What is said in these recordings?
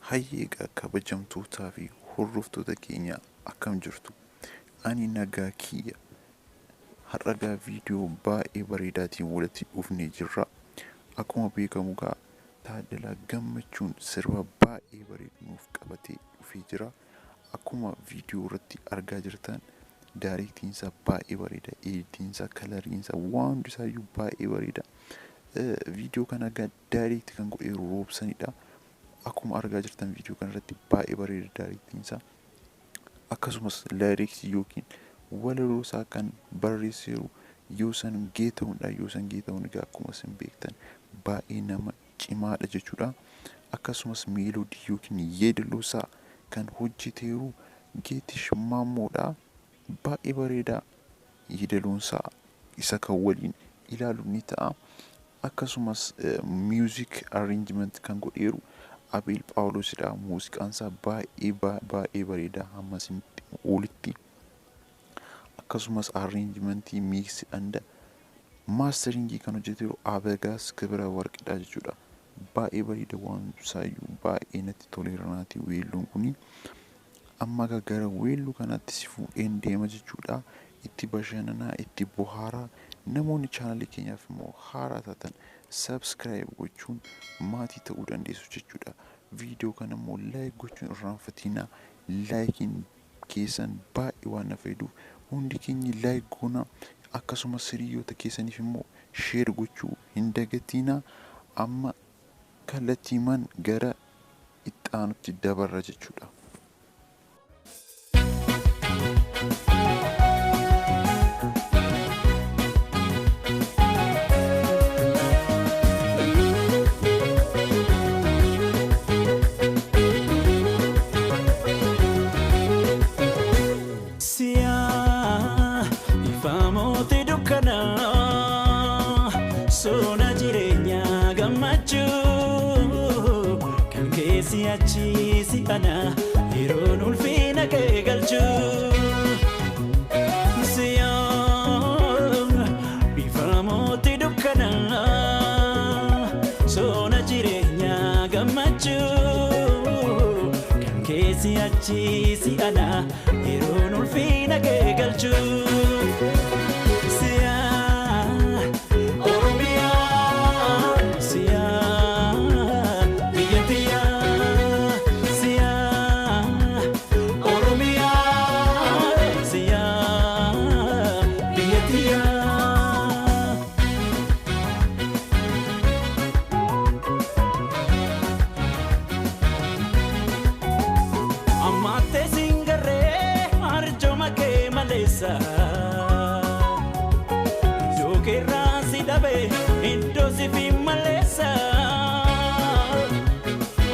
Hayyee, egaa kabajamtootaa fi hordoftoota keenya, akkam jirtu? Ani nagaa kiyya. Har'a gaa viidiyoo baay'ee bareedaatiin walitti dhufnee jirra. Akkuma beekamu gaa Taaddalaa Gammachuun sirba baay'ee bareedu nuuf qabatee dhufee jira. Akkuma viidiyoo irratti argaa jirtan directiin isaa baay'ee bareeda. Editiin isaa, coloriin isaa, waan hundi isaayyuu baay'ee bareeda. Viidiyoo kana egaa direct kan godheeru Roobsanidha. Akkuma argaa jirtan viidiyoo kana irratti baay'ee bareeda directiin isaa. Akkasumas lyricsii yookiin walaloo isaa kan barreesseeru Yoosan Geetahuudha. Yoosan Geetahuun egaa akkuma isin beektan baay'ee nama cimaadha jechuudha. Akkasumas melody yookiin yeedaloo isaa kan hojjeteeru Geetish Maammoodha. Baay'ee bareeda yeedaloon isaa, isa kan waliin ilaalu ni ta'a. Akkasumas music arrangement kan godheeru Abeel Phaawulosidha. Muuziqaan isaa baay'ee baay'ee bareeda hamma isinitti olitti. Akkasumas arrangementii, mix and masteringii kan hojjeteeru Abegaas Kibira Warqidha jechuudha. Baay'ee bareeda, waan isaayyuu baay'ee natti toleera naati weelluun kuni. Amma gara weelluu kanaatti si fuudheen deema jechuudha. Itti bashannanaa, itti bohaaraa. Namoonni chaanalii keenyaaf immoo haaraa taatan subscribe gochuun maatii ta'uu dandeessu jechuudha. Viidiyoo kana immoo like gochuun irraanfatinaa. Likeiin keessan baay'ee waan na fayyaduuf hundi keenya like goona. Akkasumas hiriyoota keessaniif immoo share gochuu hin dagatinaa. Amma kallattiimaan gara itti aanutti dabarra jechuudha. Siyaa ifaamooti dukkanaa, sona jireenyaa gammachuu kan keessi achi si ana yeroon ulfina kee galchuu. Siyaa ifaamooti dukkanaa, sona jireenyaa gammachuu kan keessi achi si ana yeroon ulfina kee galchuu. Siyaa Oromiyaa, siyaa biyya tiyyaa, siyaa Oromiyaa, siyaa biyya tiyyaa. Ammattee singarree arjooma kee maleessa. Iddoo keerraa si dhabe, iddoo si fi maleessa.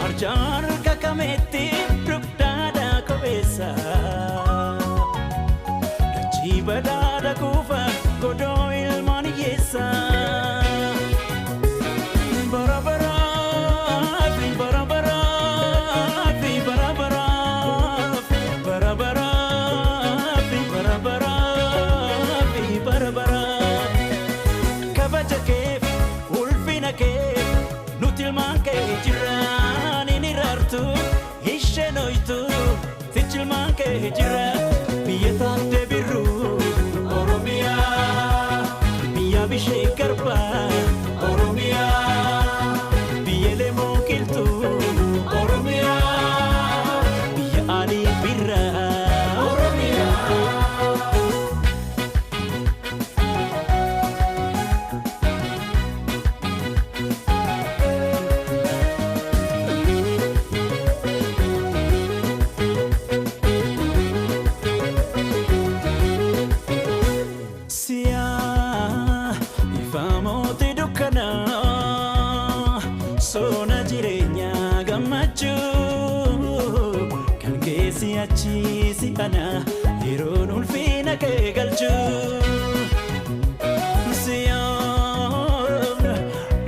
Arjaan harka kameetti dugdaadhaa kopheessa. Dachii badhaadha kuufa godoo ilmaan hiyyeessa. Bara baraaf, bara baraaf, bara baraaf, bara baraaf, bara baraaf, bara baraaf. Kabaja keef, ulfina keef, nuti ilmaan kee jiraan hin iraartu, isheen hoytu, sichi ilmaan kee jira. Biyya taattee birruu, Oromiyaa, biyya bishee garbaa, Oromiyaa, biyya lemoo qilxuu, Oromiyaa, biyya alii birraa, Oromiyaa. Siyaa ifaamooti dukkanaa, sona jireenyaa gammachuu kan keessi achi si ana yeroon ulfina kee galchuu. Siyaa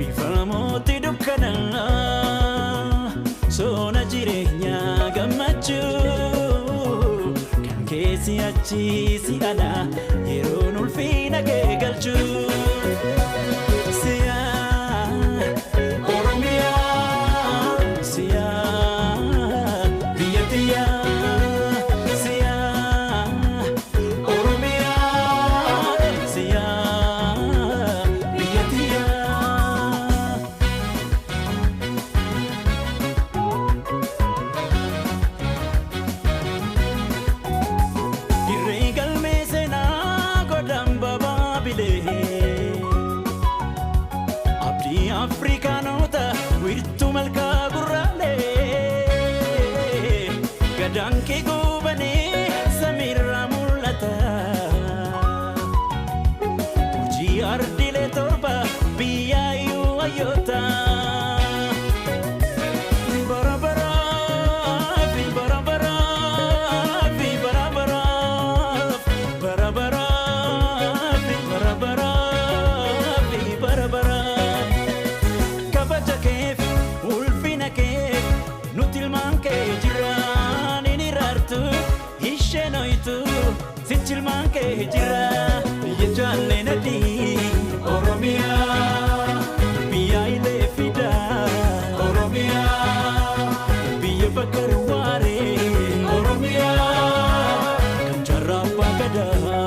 ifaamooti dukkanaa, sona jireenyaa gammachuu kan keessi achi si ana yeroon ulfina kee galchuu. Siyaa Oromiyaa, siyaa ardilee 7 biyyaayyuu hayyoota. Bara baraaf, bara baraaf, bara baraaf, bara baraaf, bara baraaf, bara baraaf. Kabaja keef, ulfina keef, nuti ilmaan kee jiraan hin iraartu, isheen hoytu, sichi ilmaan kee jira. Biyya jaalleen adii, Oromiyaa, biyya ilee fidaa, Oromiyaa, biyya bakar waaree, Oromiyaa, kan jaarraa abbaa gadaa.